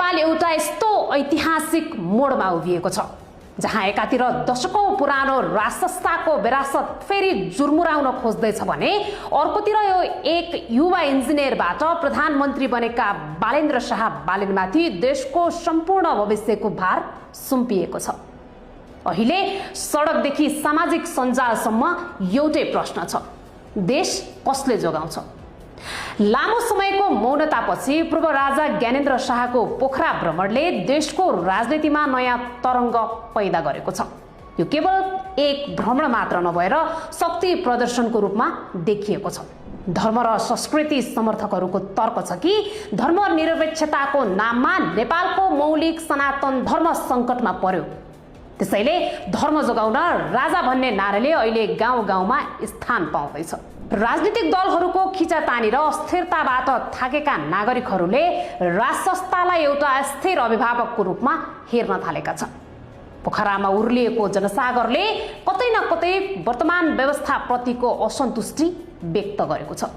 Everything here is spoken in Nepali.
नेपाल एउटा यस्तो ऐतिहासिक मोडमा उभिएको छ जहाँ एकातिर दशकौं पुरानो राजसंस्थाको विरासत फेरि जुर्मुराउन खोज्दैछ भने अर्कोतिर यो एक युवा इन्जिनियरबाट प्रधानमन्त्री बनेका बालेन्द्र शाह बालेनमाथि देशको सम्पूर्ण भविष्यको भार सुम्पिएको छ। अहिले सडकदेखि सामाजिक सञ्जालसम्म एउटै प्रश्न छ, देश कसले जोगाउँछ? लामो समयको मौनतापछि पूर्व राजा ज्ञानेन्द्र शाहको पोखरा भ्रमणले देशको राजनीतिमा नयाँ तरङ्ग पैदा गरेको छ। यो केवल एक भ्रमण मात्र नभएर शक्ति प्रदर्शनको रूपमा देखिएको छ। धर्म र संस्कृति समर्थकहरूको तर्क छ कि धर्मनिरपेक्षताको नाममा नेपालको मौलिक सनातन धर्म सङ्कटमा पर्यो। त्यसैले धर्म जोगाउन राजा भन्ने नाराले अहिले गाउँ गाउँमा स्थान पाउँदैछ। राजनीतिक दलहरूको खिचातानी र अस्थिरताबाट थाकेका नागरिकहरूले राजसंस्थालाई एउटा अस्थिर अभिभावकको रूपमा हेर्न थालेका छन्। पोखरामा उर्लिएको जनसागरले कतै न कतै वर्तमान व्यवस्थाप्रतिको असन्तुष्टि व्यक्त गरेको छ।